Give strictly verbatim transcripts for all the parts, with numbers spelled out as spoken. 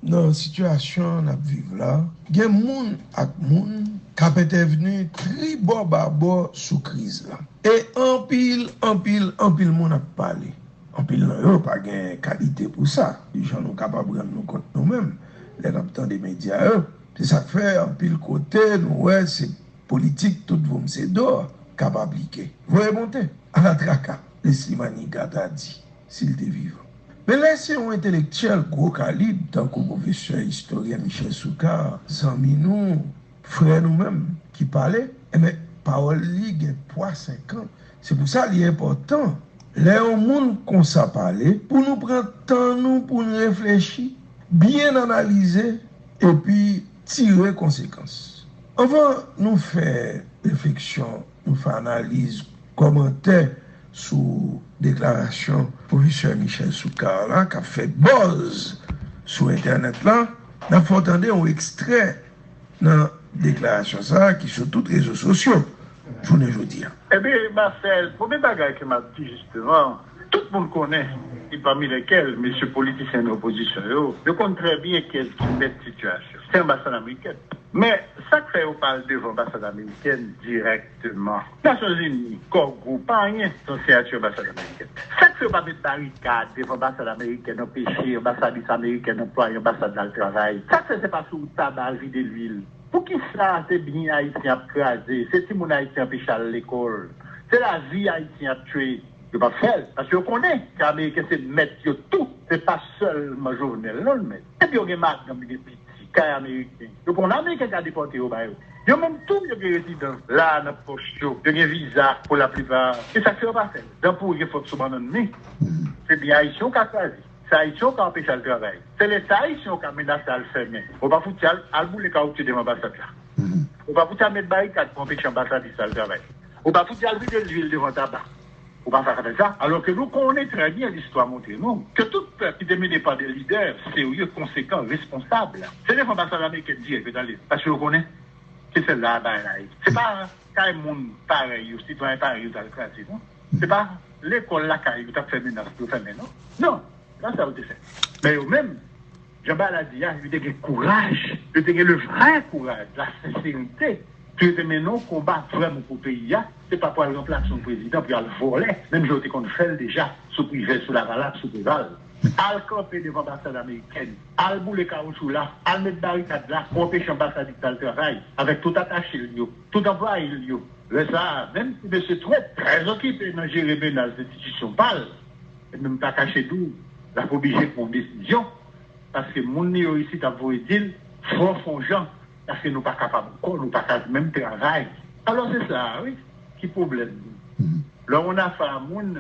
Nan sitiyasyon n ap viv la, gen moun ak moun k ap entèvni tribò babò sou kriz la. E anpil, anpil, anpil moun ap pale. Anpil nan yo pa gen kalite pou sa, jan nou kapab rann nou kont nou menm lè n ap tande medya yo. Se sa k fè anpil kote nou wè se politik tout voum se do k ap aplike. Voye monte, ala traka, Leslie Manigat ta di si l te vivan. Men lè se yon entelektyèl gwo kalib tankou pwofesè istoryen Michel Soukar, zanmi nou, frè nou menm, ki pale, enben, pawòl li gen pwa senkant. Se pou sa li enpòtan, lè yon moun konsa pale, pou nou pran tan nou pou n reflechi, byen analize, epi tire konsekans. Anvan nou fè refleksyon, nou fè analiz, kòmantè sou deklarasyon pwofesè Michel Soukar la, k ap fè buzz sou entènèt la, n ap fè w tande yon ekstrè nan deklarasyon sa a ki sou tout rezo sosyo jounen jodi a. Ebyen, Marcel, premye bagay ke m ap di jisteman, tout moun konnen, e pami lèkèl mesye politisyen nan opozisyon yo, yo konn trè byen kiyès ki mèt sitiyasyon. Se anbasad amerikèn. Men, sa k fè yo pa al devan anbasad amerikèn dirèkteman? Nasyonzini, kò gwo, pa anyen, se yon siyati anbasad amerikèn. Sa k fè yo pa met barikad devan anbasad amerikèn, anpeche anbasadis amerikèn anplwaye anbasad la al travay? Sa k fè se pa sou wout taba al vide lwil? Poukisa se byen ayisyen ap kraze, se timoun ayisyen anpeche al lekòl, se lavi ayisyen ap tchwe? Yo p ap fè l, paske yo konnen ke ameriken se mèt yo tou, se pa sèlman Jovenel non l mèt. Epi yo gen madanm, yo gen pitit, kay ameriken. Yo konnen ameriken ka depòte yo ba yo. Yo menm tou yo gen rezidans la nan pòch yo, yo gen viza pou laplipa. Se sa k fè yo pa fè l. Dan pouri gen fòt sou bannann li. Se byen ayisyen w ka kraze. Se ayisyen w ka anpeche al travay. Se leta ayisyen w ka menase al fèmen. Ou pa fouti al, al boule kawoutchou devan anbasad la. Ou pa fouti al met barikad pou anpeche anbasadis la al travay. Ou pa fouti al vide lwil devan taba. Ou pa fouti al fè sa. Alò ke nou konnen trè byen, listwa montre nou ke tout pèp ki te mennen pa de lidè serye, konsekan, responsab, se devan anbasad amerikèn dirèk yo t ale. Paske yo konnen se sèl la bagay la ye. Se pa kay moun parèy yo, sitwayen parèy yo t al kraze, non. Se pa lekòl lakay yo t ap fè menas pou yo fèmen, non. Non, se pa sa yo te fè. Men yo menm, jan bagay la di a, yo te gen kouraj, yo te gen le vrai courage, la sincérité, pou yo te mennen yon konba vrèman pou peyi a, se pa pou al ranplase yon prezidan, pou y al vòlè, menm jan yo te konn fè l deja sou Privè, sou Lavalas, sou Preval. Al kanpe devan anbasad amerikèn, al boule kawoutchou la, al met barikad la pou anpeche anbasadis la al travay, avèk tout atache l yo, tout anplwaye l yo. Lè sa a, menm si mesye Trump trè okipe nan jere menas enstitisyon pa l, men m pa kache di w, l ap oblije pran yon desizyon, paske moun li yo isit ap voye di l, fò w fè yon jan, paske nou pa kapab ankò, nou pa ka menm travay. Alò se sa a, wi, ki pwoblèm nou. Lè w yon afè a moun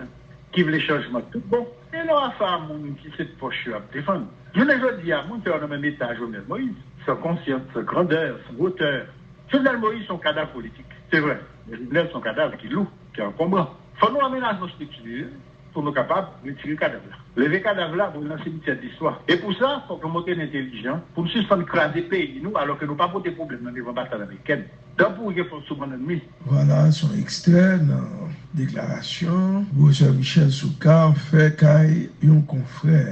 ki vle chanjman tout bon, e lè w afè a moun ki se pòch yo ap defann. Jounen jodi a, moun sa yo nan menm eta Jovenel Moïse, sans conscience, sans grandeur, sans hauteur. Jovenel Moïse se yon kadav politik, se vre, men Jovenel se yon kadav ki lou, ki ankonbran. Fò nou amenaje yon estrikti pou nou kapab retire kadav la. Leve kadav la, voye l nan simityè de listwa. E pou sa, fòk nou montre n entèlijan, pou n sispann kraze peyi nou, alò ke nou pa pote pwoblèm nan devan anbasad amerikèn. Dan pouri gen fòt sou bannann li. Vwala, se yon ekstrè nan deklarasyon pwofesè Michel Soukar fè kay yon konfrè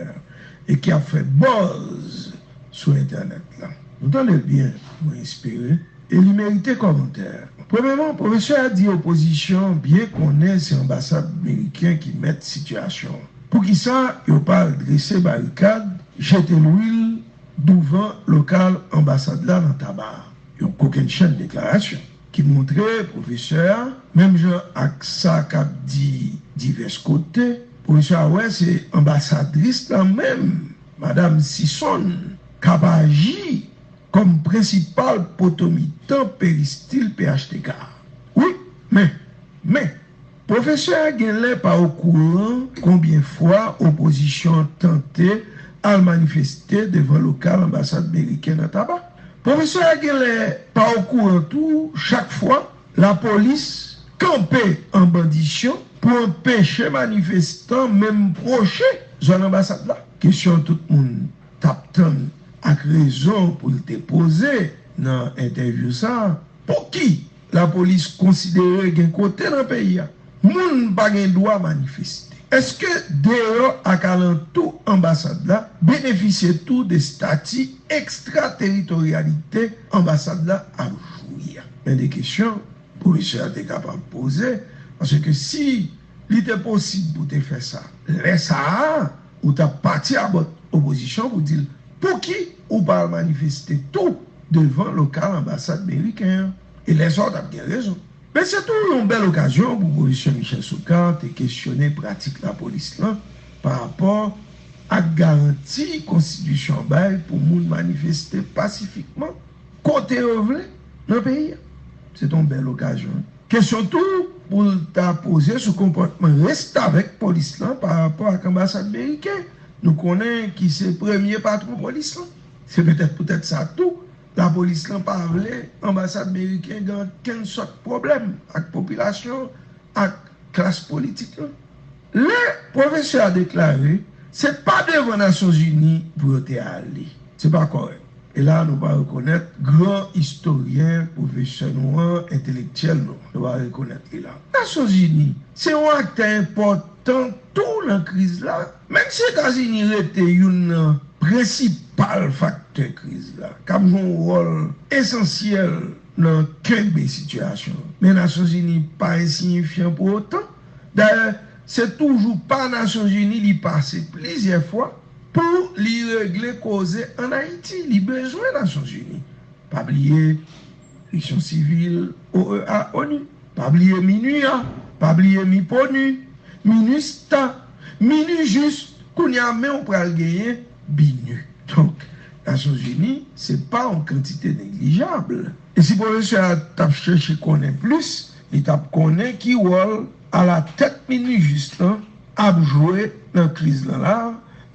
e ki ap fè buzz sou entènèt la. Nou tande l byen, mwen espere. E li merite kòmantè. Premyèman, pwofesè a di opozisyon byen konnen se anbasad meriken ki mèt sitiyasyon an. Poukisa yo pa al drese barikad, jete lwil douvan lokal anbasad la nan Taba a? Yon kokennchenn deklarasyon ki montre pwofesè a, menm jan ak sa k ap di divès kote, pwofesè a wè se anbasadris la menm, madam Sison, k ap aji kòm prensipal potomitan peristil P H T K a. Wi, men, men, pwofesè a genlè pa okouran konbyen fwa opozisyon an tante al manifeste devan lokal anbasad meriken nan Taba. Pwofesè a genlè pa okouran tou chak fwa lapolis kanpe an bandisyon pou anpeche manifestan menm pwoche zòn anbasad la. Kesyon tout moun t ap tann ak rezon pou l te poze nan entèvyou sa a, pouki lapolis konsidere gen kote nan peyi a moun pa gen dwa manifeste? Èske deyò ak alantou anbasad la benefisye tou de estati ekstrateritoryalite anbasad la ap jwi a? Men de kesyon pwofesè a te kapab poze, paske si li te posib pou te fè sa lè sa a, ou t ap pati abòt opozisyon pou di l pouki ou pa al manifeste tou devan lokal anbasad meriken an. E lè sa a, w t ap gen rezon. Men se tou yon bèl okazyon pou pwofesè Michel Soukar te kesyone pratik lapolis lan pa rapò ak garanti konstitisyon an bay pou moun manifeste pasifikman kote yo vle nan peyi a. Se te yon bèl okazyon. Kesyon tou pou l ta poze sou konpòtman restavèk polis lan pa rapò ak anbasad meriken. Nou konnen ki se premye patwon polis lan. Se petèt poutèt sa tou lapolis lan pa vle anbasad meriken gen okenn sòt pwoblèm ak popilasyon, ak klas politik lan. Lè pwofesè a deklare se pa devan Nasyonzini pou yo te ale, se pa kòrèk. E la nou pa rekonèt gran istoryen, pwofesè nou an, entelektyèl nou an, nou pa rekonèt li la. Nasyonzini se yon aktè enpòtan tou nan kriz la. Menm si Etazini rete youn nan prensipal faktè kriz la, k ap jwe yon wòl esansyèl nan kenbe sitiyasyon an, men Nasyonzini pa ensiyifyan pou otan. Dayè, se toujou pa Nasyonzini li pase plizyè fwa pou li regle koze ann Ayiti. Li bezwen Nasyonzini. Pa bliye Misyon Sivil, O E A, ONU. Pa bliye MINUSA. Pa bliye MIPONU, MINUSTA, MINUJUST. Kounye a, men w pral genyen BINUH. Donk, Nasyonzini, se pa yon kantite neglijab. E si pwofesè a t ap chèche konnen plis, li t ap konnen ki wòl alatèt MINUJUST lan ap jwe nan kriz lan la,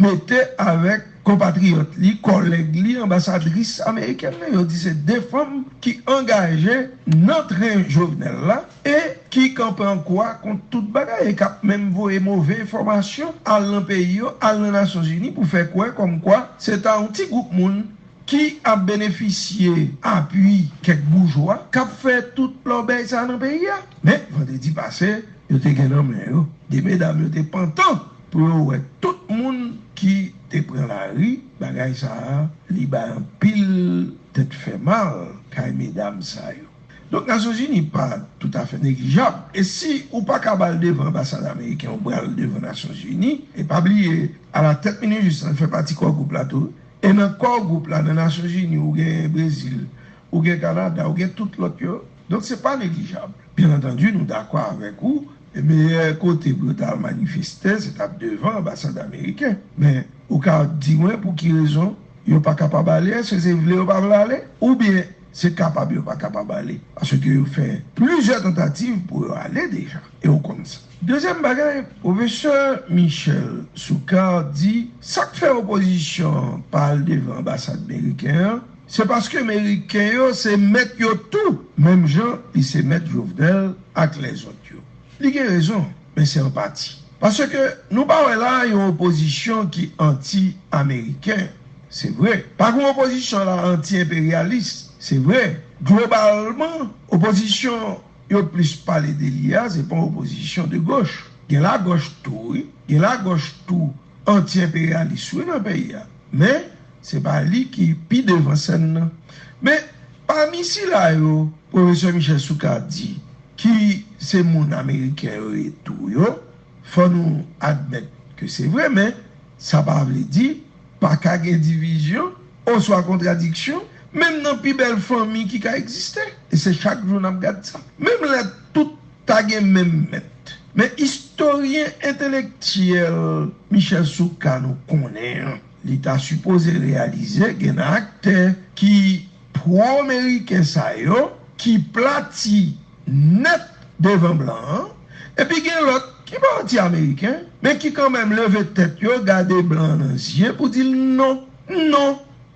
mete avèk konpatriyòt li, kòlèg li, anbasadris amerikèn nan. Yo di se de fanm ki angaje nan tren Jovenel la e ki kanpe an kwa kont tout bagay e k ap menm voye move enfòmasyon al nan peyi yo, al nan Nasyonzini pou fè kwè kòmkwa se ta yon ti gwoup moun ki ap benefisye apui kèk boujwa k ap fè tout lòbèy sa nan peyi a. Men, vandredi pase, yo te gen nan men yo de medam yo te pantan pou yo wè tout moun ki te pran lari. Bagay sa a, li bay anpil tèt fè mal kay medam sa yo. Donk, Nasyonzini pa toutafè neglijab. E si ou pa ka ba l devan anbasad ameriken, ou pral devan Nasyonzini. E pa bliye, alatèt MINUJUST lan fè pati kò gwoup la tou. E nan kò gwoup la, nan Nasyonzini, ou gen Brezil, ou gen Kanada, ou gen tout lòt yo. Donk, se pa neglijab. Byen antandi, nou dakò avèk ou, e meyè kote pou yo ta al manifeste, se t ap devan anbasad ameriken. Men, ou ka di mwen pou ki rezon yo pa kapab ale? Èske se vle yo pa vle ale? Oubyen se kapab yo pa kapab ale? Paske yo fè plizyè tantativ pou yo ale deja. E ou konn sa. Dezyèm bagay, pwofesè Michel Soukar di sa k fè opozisyon an pa al devan anbasad meriken an, se paske meriken yo se mèt yo tou, menm jan li se mèt Jovenel ak lèzòt yo. Li gen rezon, men se an pati. Paske nou pa wè la yon opozisyon ki anti-ameriken, se vre. Pa gen opozisyon la anti-enperyalis, se vre. Globalman, opozisyon yo plis pale de li a, se pa yon opozisyon de goch. Gen lagòch tou, wi. Gen lagòch tou anti-enperyalis, wi, nan peyi a. Men, se pa li ki pi devan sèn nan. Men, pami sila yo, pwofesè Michel Soukar di ki se moun ameriken yo ye tou yo, fò nou admèt ke se vre, men sa pa vle di pa ka gen divizyon oswa kontradiksyon, menm nan pi bèl fanmi ki ka egziste. E se chak jou n ap gad sa. Menm lè tout ta gen menm mèt. Men istoryen entelektyèl Michel Soukar nou konnen an, li ta sipoze reyalize gen nan aktè ki pwo-meriken sa yo ki plati nèt devan blan an, epi gen lòt ki pa anti-ameriken, men ki kanmenm leve tèt yo gade blan an nan zye pou di l non, non,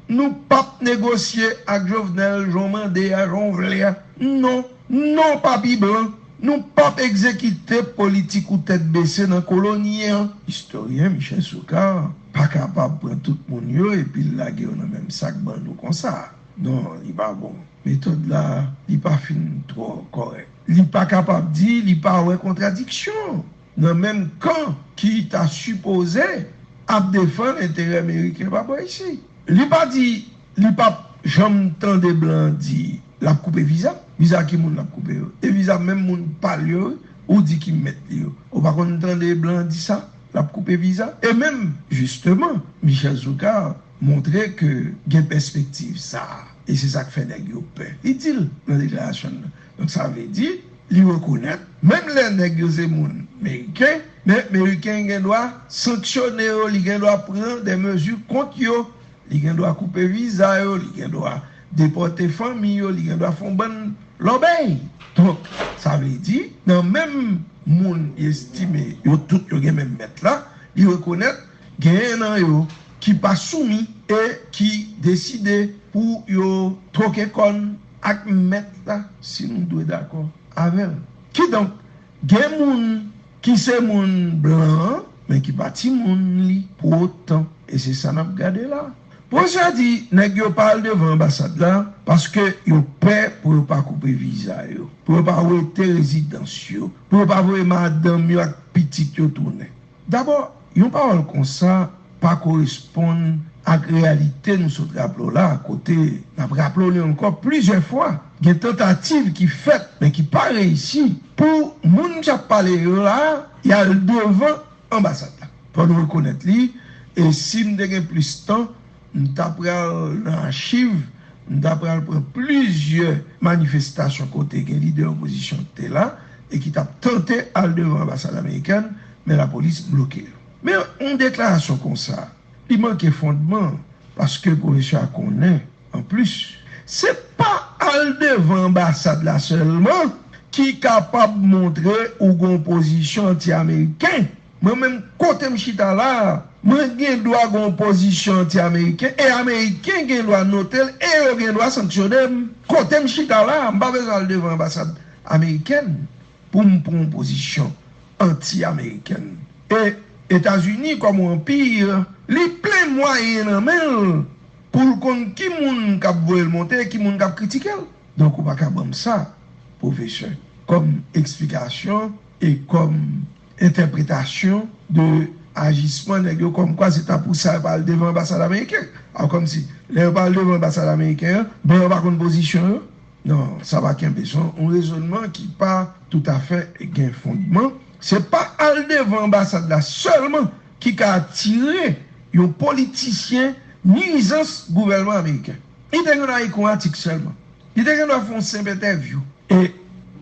nou p ap negosye ak Jovenel jan w mande a, jan w vle a. Non, non, papi blan, nou p ap egzekite politik ou tèt bese nan koloni an. Istoryen Michel Soukar pa kapab pran tout moun yo epi l lage yo nan menm sak ban nou konsa. Non, li pa bon. Metòd la, li pa fin twò kòrèk. Li pa kapab di li pa wè kontradiksyon. nan menm kan ki ta sipoze ap defann enterè meriken pa bò isi. Li pa di li p ap janm tande blan di l ap koupe viza. Viza ki moun l ap koupe yo? E viza menm moun pa l yo, wi, ou di ki mèt li yo. Ou pa konn tande blan di sa, l ap koupe viza? E menm, jisteman, Michel Soukar montre ke gen pèspektiv sa a. E se sa k fè nèg yo pè. Li di l nan deklarasyon l lan. Donk, sa vle di, li rekonèt, menm lè nèg yo se moun meriken, men meriken gen dwa sanksyone yo, li gen dwa pran de mezi kont yo, li gen dwa koupe viza yo, li gen dwa depòte fanmi yo, li gen dwa fè yon bann lòbèy. Donk, sa vle di, nan menm moun li estime yo tout yo gen menm mèt la, li rekonèt genyen nan yo ki pa soumi e ki deside pou yo twoke kòn ak mèt la, si nou dwe dakò avè l. Kidonk, gen moun ki se moun blan an, men ki pa timoun li pou otan. E se sa n ap gade la. Pwofesè a di nèg yo pa al devan anbasad la paske yo pè pou yo pa koupe viza yo, pou yo pa wete rezidans yo, pou yo pa voye madanm yo ak pitit yo tounen. Dabò, yon pawòl konsa pa koresponn ak reyalite nou sot raple w la, kote n ap raple w li ankò plizyè fwa, gen tantativ ki fèt, men ki pa reyisi, pou moun m ap pale yo la a, y al devan anbasad la. Fò nou rekonèt li, e si m te gen plis tan, m ta pral nan achiv, m ta pral pran plizyè manifestasyon kote gen lidè opozisyon ki te la e ki t ap tante al devan anbasad amerikèn, men lapolis bloke yo. Men yon deklarasyon konsa, li manke fondman, paske pwofesè a konnen, anplis, se pa al devan anbasad la sèlman ki kapab montre ou gen yon pozisyon anti-ameriken. Mwen menm, kote m chita la a, mwen gen dwa gen yon pozisyon anti-ameriken, e ameriken gen dwa note l, e yo gen dwa sanksyone m. Kote m chita la a, m pa bezwen al devan anbasad amerikèn pou m pran yon pozisyon anti-amerikèn. E Etazini, kòm yon anpi, li plen mwayen nan men l pou l konn ki moun k ap voye l monte, ki moun k ap kritike l. Donk, ou pa ka ban m sa, pwofesè, kòm eksplikasyon e kòm entèpretasyon de ajisman nèg yo, kòmkwa se ta pou sa yo pa al devan anbasad ameriken. A, kòmsi, lè yo pa al devan anbasad ameriken an, blan yo pa konn pozisyon yo? Non, sa pa kenbe. Se yon rezònman ki pa toutafè gen fondman. Se pa al devan anbasad la sèlman ki ka atire yon politisyen nwizans gouvènman ameriken. Li te gen dwa ekri yon atik sèlman. Li te gen dwa fè yon senp entèvyou. E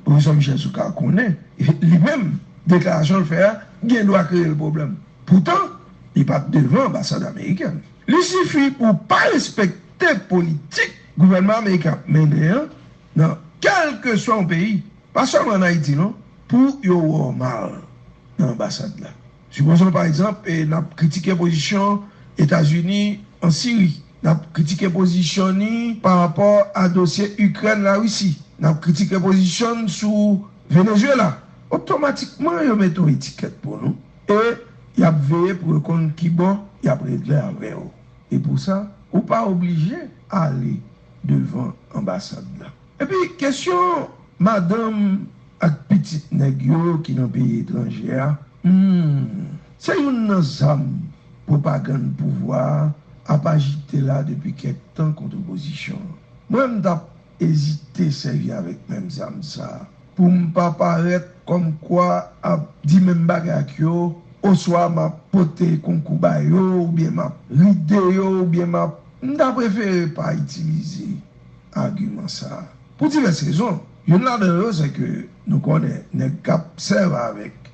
pwofesè Michel Soukar konnen, li menm, deklarasyon l fè a, gen dwa kreye l pwoblèm. Poutan, li pa t devan anbasad amerikèn. Li sifi pou w pa respekte politik gouvènman ameriken ap mennen an nan kèlkeswa yon peyi, pa sèlman ann Ayiti non, pou yo wè w mal nan anbasad la. Sipozon, pa egzanp, e, n ap kritike pozisyon Etazini an Siri, n ap kritike pozisyon ni pa rapò a dosye Ikrèn, Larisi, n ap kritike pozisyon n sou Venezuela, otomatikman yo mete yon etikèt pou nou e y ap veye pou yo konn kibò y ap regle avè w. E pou sa, ou pa oblije ale devan anbasad la. Epi, kesyon madanm ak pitit nèg yo ki nan peyi etranje a, hmm, se youn nan zam pwopagann pouvwa a ap ajite la depi kèk tan kont opozisyon an. Mwen, m t ap ezite sèvi avèk menm zam sa a pou m pa parèt kòmkwa ap di menm bagay ak yo, oswa m ap pote konkou ba yo, oubyen m ap ride yo, oubyen m ap, m ta prefere pa itilize agiman sa a. Pou divès rezon, youn ladan yo, se ke nou konnen nèg k ap sèvi avèk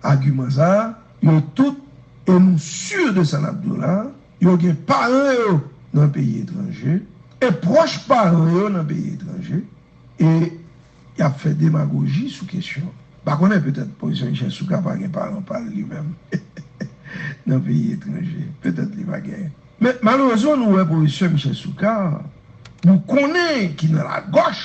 agiman sa a, yo tout, e nou si de sa n ap di w la, yo gen paran yo nan peyi etranje, e pwòch paran yo nan peyi etranje, e y ap fè demagoji sou kesyon an. M pa konnen, petèt pwofesè Michel Soukar pa gen paran pa l li menm nan peyi etranje. Petèt li pa genyen. Men malerezman, nou wè pwofesè Michel Soukar, nou konnen ki nan lagòch,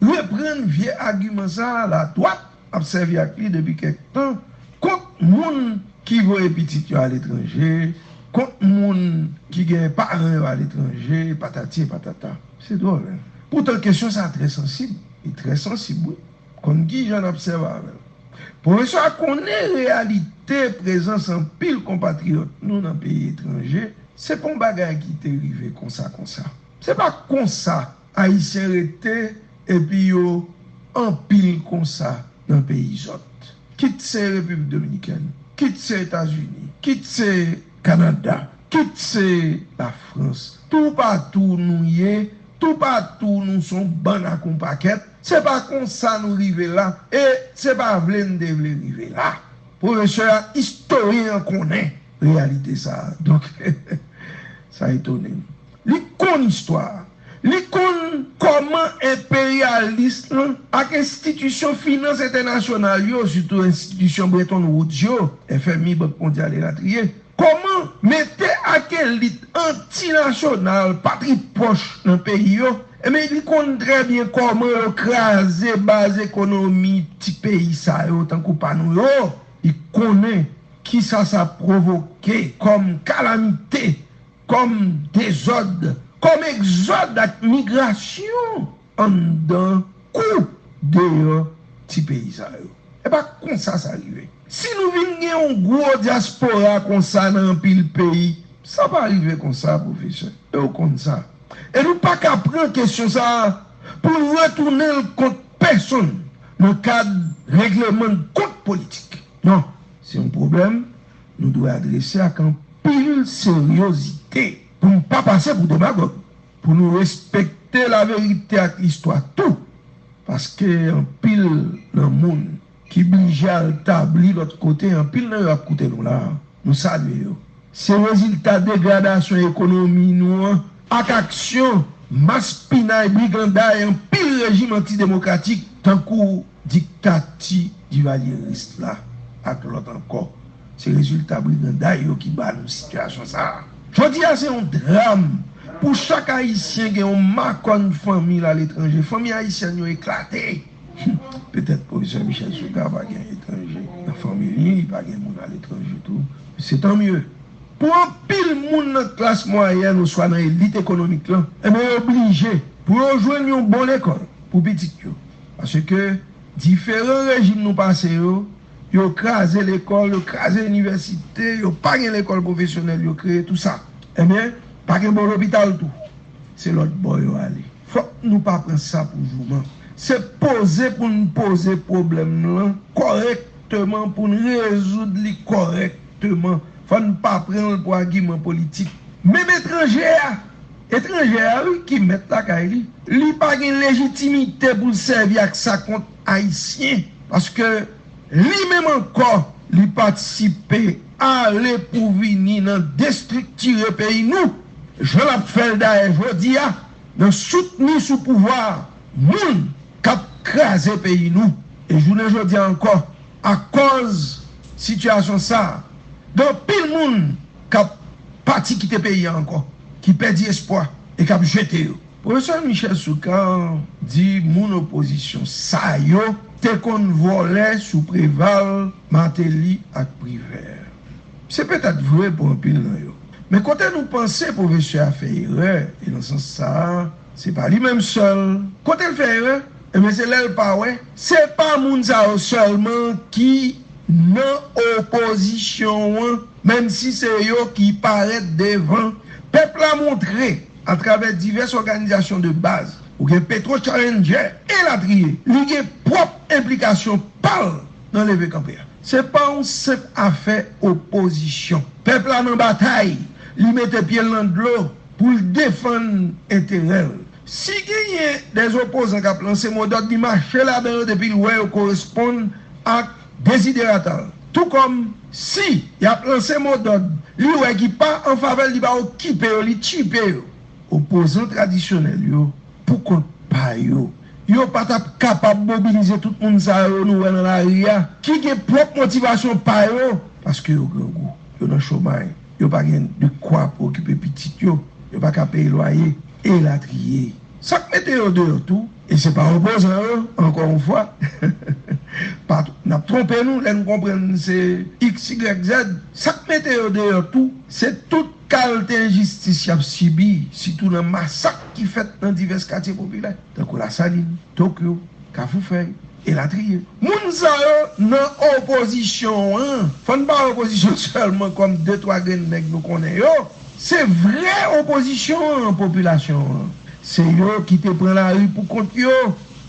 reprann vye agiman sa a ladwat, ap sèvi ak li depi kèk tan kont moun ki voye pitit yo aletranje, kont moun ki gen paran yo aletranje, patati e patata. Se dwòl, en. Poutan, kesyon sa a trè sansib. Li trè sansib, wi. Konn kijan n ap sèvi avè l. Pwofesè a konnen reyalite prezans anpil konpatriyòt nou nan peyi etranje, se pa yon bagay ki te rive konsa konsa. Se pa konsa Ayisyen rete epi yo anpil konsa nan peyi zòt. Kit se Repiblik Dominikèn, kit se Etazini, kit se Kanada, kit se Lafrans, toupatou nou ye, toupatou nou se yon bann ak yon pakèt. Se pa konsa nou rive la, e se pa vle n te vle rive la. Pwofesè a, istoryen an konnen reyalite sa a. Donk, sa etone m. Li konn istwa a. Li konn kòman enperyalis lan ak enstitisyon finans entènasyonal yo, sitou enstitisyon Bretton Woods yo, F M I, Bank Mondyal, elatriye, kòman mete ak elit antinasyonal, patri pòch nan peyi yo, ebyen, li konn trè byen kòman yo kraze baz ekonomi ti peyi sa yo, tankou pa nou yo. Li konnen kisa sa pwovoke kòm kalamite, kòm dezòd, kòm egzòd ak migrasyon anndan kou deyò ti peyi sa yo. E pa konsa sa rive. Si nou vin gen yon gwo dyaspora konsa nan anpil peyi, sa pa rive konsa, pwofesè. E w konn sa. E nou pa ka pran kesyon sa a pou n retounen l kont pèsonn nan kad regleman kont politik. Non, se yon pwoblèm nou dwe adrese ak anpil seryozite pou n pa pase pou demagòg, pou nou respekte laverite ak listwa tou, paske anpil nan moun ki blije al tabli lòt kote, anpil nan yo ap koute nou la a. Nou salye yo. Se rezilta degradasyon ekonomi nou an ak aksyon maspinay, briganday anpil rejim antidemokratik tankou diktati divalyeris la ak lòt ankò. Se rezilta briganday yo ki ba nou sitiyasyon sa a. Jodi a se yon dram pou chak Ayisyen gen yon makòn fanmi l aletranje. Fanmi ayisyèn yo eklate. Petèt pwofesè Michel Soukar pa gen etranje nan fanmi li, li pa gen moun aletranje tou. Se tan mye. Pou anpil moun nan klas mwayèn oswa nan elit ekonomik lan, ebyen, yo blije pou yo jwenn yon bon lekòl pou pitit yo. Paske diferan rejim nou pase yo, yo kraze lekòl, yo kraze inivèsite, yo pa gen lekòl pwofesyonèl, yo kreye tou sa. Ebyen, pa gen bon lopital tou. Se lòt bò yo ale. Fòk nou pa pran sa pou jouman. Se poze pou n poze pwoblèm lan kòrèkteman, pou n rezoud li kòrèkteman. Fò n pa pran l pou agiman politik. Menm etranje a, etranje a, wi, ki mèt lakay li, li pa gen lejitimite pou l sèvi ak sa kont Ayisyen. Paske li menm ankò, li patisipe ale pou vini nan destriktire peyi nou, jan l ap fè l dayè jodi a, nan soutni sou pouvwa a moun k ap kraze peyi nou. E jounen jodi a ankò, akòz sitiyasyon sa a, gen anpil moun k ap pati kite peyi a ankò, ki pèdi espwa e k ap jete yo. Pwofesè Michel Soukar di moun opozisyon sa yo te konn vòlè sou Preval, Martelly ak Privert. Se petèt vre pou anpil nan yo. Men kote nou panse pwofesè a fè erè, e nan sans sa a, se pa li menm sèl. Kote l fè erè? Ebyen, se lè l pa wè. Se pa moun sa yo sèlman ki nan opozisyon an, menm si se yo ki parèt devan. Pèp la montre, atravè divès òganizasyon de baz, ou gen Petro Challenger, elatriye, li gen pwòp enplikasyon pa l nan leve kanpe a. Se pa yon senp afè opozisyon. Pèp la nan batay, li mete pye l nan dlo pou l defann enterè l. Si genyen dèzopozan k ap lanse modòd, li mache ladan yo depi l wè yo koresponn ak deziderata l. Tou kòm, si y ap lanse modòd, li wè ki pa an favè l, li pa okipe yo, li tchipe yo. Opozan tradisyonèl yo, pou kont pa yo, yo pa t ap kapab mobilize tout moun sa yo nou wè nan lari a, ki gen pwòp motivasyon pa yo, paske yo grangou, yo nan chomay, yo pa gen dekwa pou okipe pitit yo, yo pa ka peye lwaye, elatriye. Sa k mete yo deyò tou, e se pa opozan yo, ankò yon fwa, pa, n ap twonpe nou lè n konprann se X, Y, Z. Sa k mete yo deyò tou, se tout kalte enjistis y ap sibi, sitou nan masak ki fèt nan divès katye popilè, tankou Lasalin, Tokyo, Kafou Fèy, elatriye. Moun sa yo nan opozisyon an, fò n pa wè opozisyon sèlman kòm de twa grenn nèg nou konnen yo. Se vrè opozisyon an, popilasyon an. Se yo ki te pran lari pou kont yo,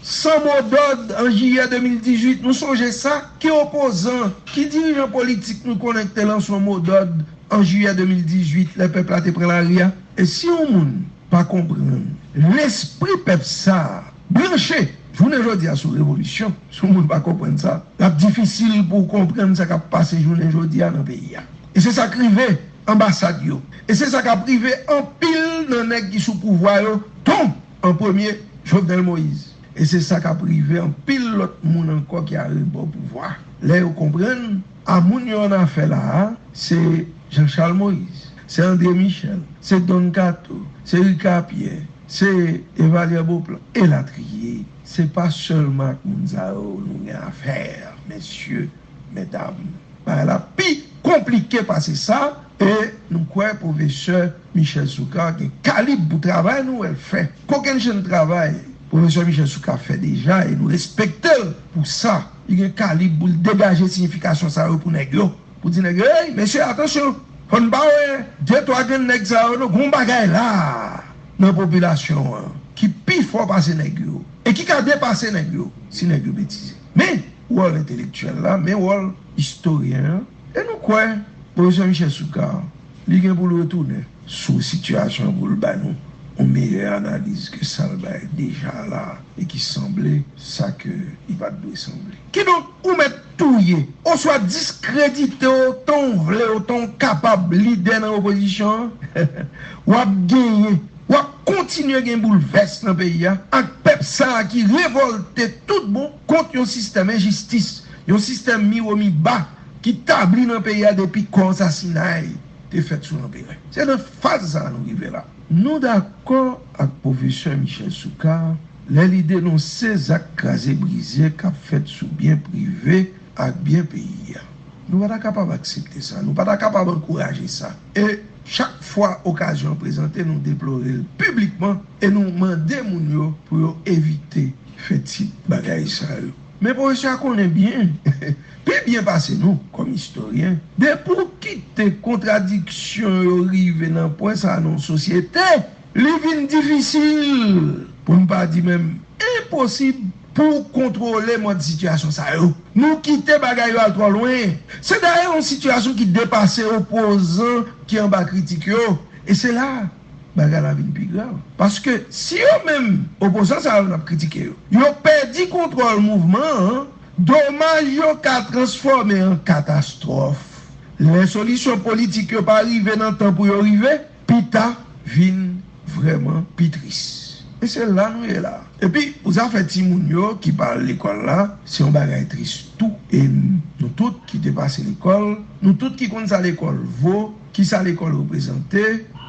san mo dòd an jiyè de mil dizuit. Nou sonje sa? Ki opozan, ki dirijan politik nou konnen ki te lanse yon mo dòd an jiyè de mil dizuit, lè pèp la te pran lari a? E si yon moun pa konprann lespri pèp sa a, branche jounen jodi a sou revolisyon, si yon moun pa konprann sa, l ap difisil pou w konprann sa k ap pase jounen jodi a nan peyi a. E se sa k rive anbasad yo. E se sa k ap rive anpil nan nèg ki sou pouvwa yo, dont an premye Jovenel Moïse. E se sa k ap rive anpil lòt moun ankò ki arebò pouvwa. Lè yo konprann, a moun yo annafè la a, se Jean Charles Moïse, se André Michel, se Don Kato, se Ricard Pierre, se Evalière Beauplan, elatriye. Se pa sèlman ak moun sa yo nou gen afè, mesye, medam. Bagay la pi konplike pase sa, e nou kwè pwofesè Michel Soukar gen kalib pou travay nou wè l fè. Kokenn jan travay pwofesè Michel Soukar fè deja, e nou respekte l pou sa. Li gen kalib pou l degaje siyifikasyon sa yo pou nèg yo. Pou di nèg yo, ey, mesye, atansyon, fò n pa wè de twa grenn nèg sa yo, non, gon bagay la nan popilasyon an ki pi fò pase nèg yo, e ki ka depase nèg yo, si nèg yo betize. Men wòl entelektyèl la, men wòl istoryen an, e nou kwè pwofesè Michel Soukar, li gen pou l retounen sou sitiyasyon an pou l ba nou yon meyè analiz ke sa l bay deja la, e ki sanble sa ke li pa t dwe sanble. Kidonk, ou mèt touye, oswa diskredite otan w vle, otan w kapab, lidè nan opozisyon an, w ap genyen, w ap kontinye gen boulvès nan peyi a, ak pèp sa a ki revòlte tout bon kont yon sistèm enjistis, yon sistèm miwo miba ki tabli nan peyi a depi kò sasinay te fèt sou lanperè. Se nan faz sa a nou rive la. Nou dakò ak pwofesè Michel Soukar lè li denonse zak kraze brize k ap fèt sou byen prive ak byen peyi a. Nou pa ta kapab aksepte sa, nou pa ta kapab ankouraje sa. E chak fwa okazyon an prezante, nou deplore l piblikman e nou mande moun yo pou yo evite fè tip bagay sa yo. Men pwofesè a konnen byen, pi byen pase nou, kòm istoryen, depi w kite kontradiksyon yo rive nan pwen sa a nan yon sosyete, li vin difisil, pou n pa di menm enposib, pou w kontwole mòd sitiyasyon sa yo. Nou kite bagay yo al twò lwen. Se dayè yon sitiyasyon ki depase opozan ki anba kritik yo. E se la bagay la vin pi grav. Paske si yo menm, opozan sa yo n ap kritike yo, yo pèdi kontwòl mouvman an, domaj yo ka transfòme an katastwòf. Lè solisyon politik yo pa rive nan tan pou yo rive, pita vin vrèman pi tris. E se la nou ye la. Epi, pou zafè timoun yo ki pa al lekòl la, se yon bagay tris tou. E nou tout ki te pase lekòl, nou tout ki konn sa lekòl vo, ki sa lekòl reprezante,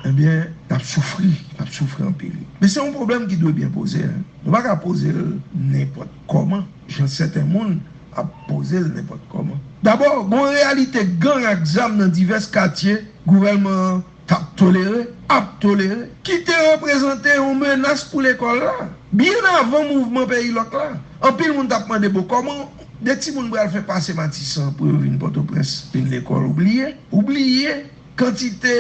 ebyen, n ap soufri, n ap soufri anpil. Men se yon pwoblèm ki dwe byen poze, en. Nou pa ka poze l nenpòt kòman, jan sèten moun ap poze l nenpòt kòman. Dabò, gon reyalite gang ak zam nan divès katye gouvènman an t ap tolere, ap tolere, ki te reprezante yon menas pou lekòl la. Byen avan mouvman Peyi Lòk la, anpil moun t ap mande, bon, kòman de timoun pral fè pase Matisan pou yo vin Pòtoprens, vin lekòl? Ou bliye? Ou bliye kantite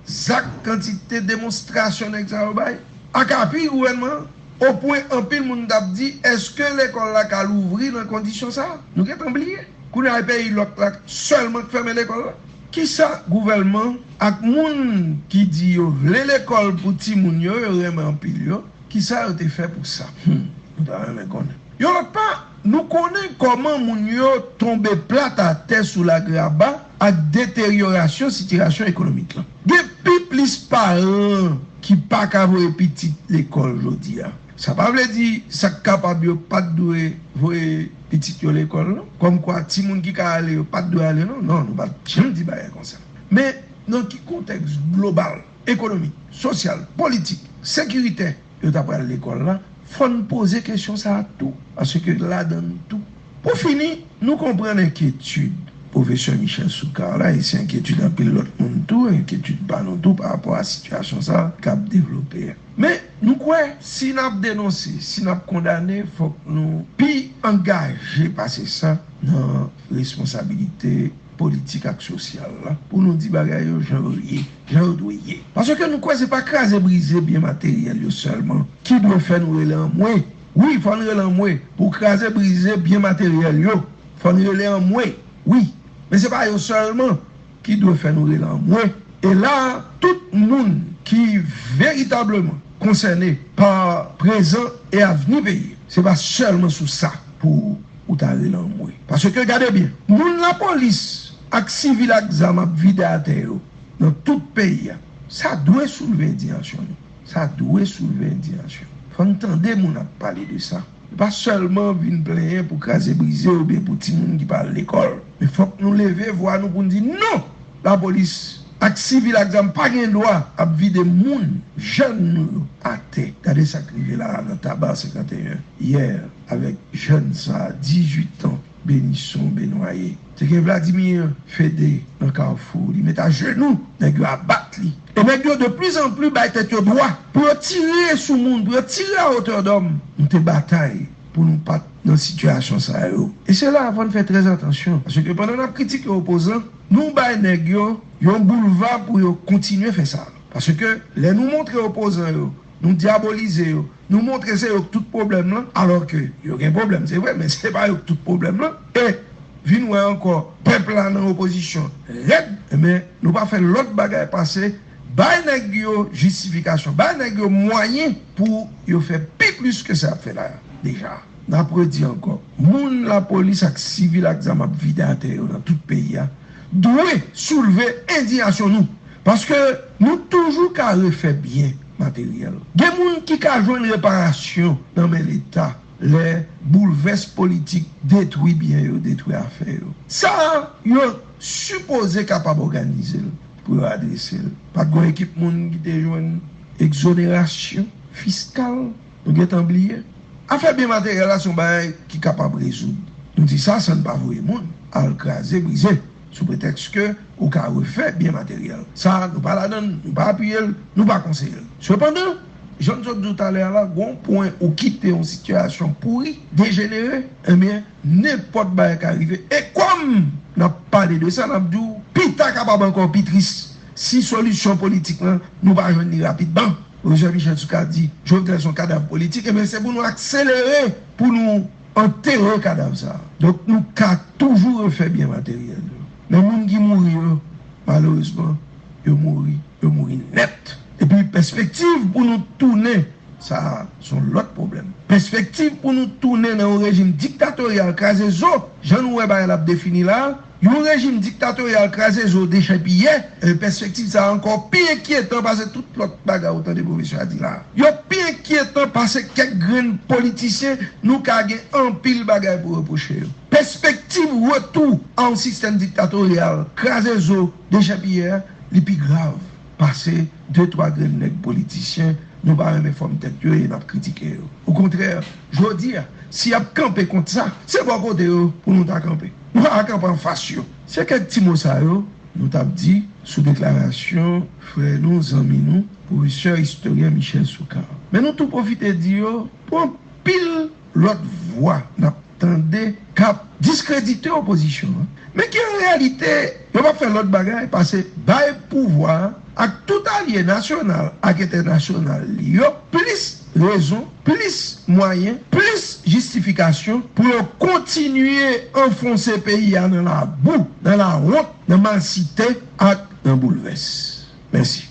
zak, kantite demonstrasyon nèg sa yo bay ak apui gouvènman an, opwen anpil moun t ap di, èske lekòl la ka louvri nan kondisyon sa a? Nou gentan bliye. Kounye a, e Peyi Lòk la sèlman k fèmen lekòl la. Kisa gouvènman ak moun ki di yo vle lekòl pou timoun yo, yo renmen anpil yo, kisa yo te fè pou sa? Hmm, nou ta renmen konnen. Yon lòt pa, nou konnen kòman moun yo tonbe plat atè sou lagraba ak deteryorasyon sitiyasyon ekonomik la. Gen pi plis paran ki pa ka voye pitit lekòl jodi a. Sa pa vle di sa k kapab yo pa t dwe voye pitit yo lekòl, non. Kòmkwa timoun ki ka ale yo pa t dwe ale, non. Non, nou pa t janm di bagay konsa. Men nan ki kontèks global, ekonomik, sosyal, politik, sekiritè, yo ta pral lekòl la, fò n poze kesyon sa a tou, paske ladan n tou. Pou fini, nou konprann enkyetid pwofesè Michel Soukar la, e se enkyetid anpil lòt moun tou, enkyetid pa nou tou pa rapò a sitiyasyon sa a k ap devlope a. Men, nou kwè, si n ap denonse, si n ap kondane, fòk nou pi angaje pase sa nan responsabilite politik ak sosyal la, pou nou di bagay yo jan yo ye, jan yo dwe ye. Paske nou kwè se pa kraze brize byen materyèl yo sèlman ki dwe fè nou rele anmwe. Wi, fò n rele anmwe pou kraze brize byen materyèl yo. Fò n rele anmwe, wi. Men se pa yo sèlman ki dwe fè nou rele anmwe. E la, tout moun ki veritableman konsène pa prezan e avni peyi, se pa sèlman sou sa pou ou ta rele anmwe. Paske, gade byen, moun lapolis ak sivil ak zam ap vide atè yo nan tout peyi a, sa dwe soulve endiyasyon nou. Sa dwe soulve endiyasyon. Fò n tande moun ap pale de sa. Pa sèlman vin plenyen pou kraze brize oubyen pou timoun ki pa al lekòl. Men fòk nou leve vwa nou pou n di non! Lapolis ak sivil ak zam pa gen dwa ap vide moun, jèn nou yo, atè. Gade sa k rive la a nan Taba senkanteyen yè avèk jèn sa a, dizuit an, Benison Benoye. Te gen Vladimir Fede nan Kafou, li met ajenou, nèg yo abat li. E nèg yo de pli zan pli bay tèt yo dwa pou yo tire sou moun, pou yo tire à hauteur d'homme. Nou te batay pou nou pa t nan sitiyasyon sa yo. E se la fò n fè trè atansyon, paske pandan n ap kritike opozan, nou bay nèg yo yon boulva pou yo kontinye fè sa. Paske lè nou montre opozan yo, nou dyabolize yo, nou montre se yo k tout pwoblèm lan, alòske yo gen pwoblèm, se vre, men se pa yo k tout pwoblèm lan. E vin wè ankò, pèp la nan opozisyon rèd, enben, nou pa fè lòt bagay pase bay nèg yo jistifikasyon, bay nèg yo mwayen pou yo fè pi plis ke sa y ap fè la a deja. N ap redi ankò, moun lapolis ak sivil ak zam ap vide atè yo nan tout peyi a, dwe soulve endiyasyon nou. Paske nou toujou ka refè byen materyèl. Gen moun ki ka jwenn reparasyon nan men Leta lè boulvès politik detwi byen yo, detwi afè yo. Sa a, yo sipoze kapab òganize l pou yo adrese l. Pa t gen yon ekip moun ki te jwenn egzonerasyon fiskal? Nou gentan bliye. Afè byen materyèl la se yon bagay ki kapab rezoud. Nou di sa san n pa voye moun al kraze, brize, sou pretèks ke ou ka refè byen materyèl. Sa, nou pa ladan l, nou pa apiye l, nou pa konseye l. Sepandan, jan n sot di w talè a la, gen yon pwen ou kite yon sitiyasyon pouri, dejenere, ebyen, nenpòt bagay ka rive. E kòm n ap pale de sa, n ap di w, pita kapab ankò pi tris si solisyon politik lan, nou pa jwenn li rapidman. Pwofesè Michel Soukar di Jovenel se yon kadav politik, ebyen, se pou nou akselere pou nou antere kadav sa a. Donk, nou ka toujou refè byen materyèl yo. Men moun ki mouri yo, malerezman, yo mouri, yo mouri nèt. Epi, pèspektiv pou nou tounen, sa a se yon lòt pwoblèm. Pèspektiv pou nou tounen nan yon rejim diktatoryal kraze zo, jan nou wè bagay la ap defini la a, yon rejim diktatoryal kraze zo dechèpiyè, e, pèspektiv sa a ankò pi enkyetan pase tout lòt bagay ou tande pwofesè a di la a. Yo pi enkyetan pase kèk grenn politisyen nou ka gen anpil bagay pou repwoche yo. Pèspektiv retou a yon sistèm diktatoryal kraze zo dechèpiyè, li pi grav pase de twa grenn nèg politisyen nou pa renmen fòm tèt yo e n ap kritike yo. Okontrè, jodi a, si y ap kanpe kont sa, se bò kote yo pou nou ta kanpe. Nou pa ka kanpe anfas yo. Se kèk ti mo sa yo nou t ap di sou deklarasyon frè nou, zanmi nou, pwofesè istoryen Michel Soukar. Men nou tou pwofite di yo, pou anpil lòt vwa n ap tande k ap diskredite opozisyon an, men ki an reyalite, yo p ap fè lòt bagay pase bay pouvwa a ak tout alye nasyonal ak entènasyonal li yo plis rezon, plis mwayen, plis jistifikasyon pou yo kontinye anfonse peyi a nan labou, nan lawont, nan malsite ak nan boulvès. Mèsi.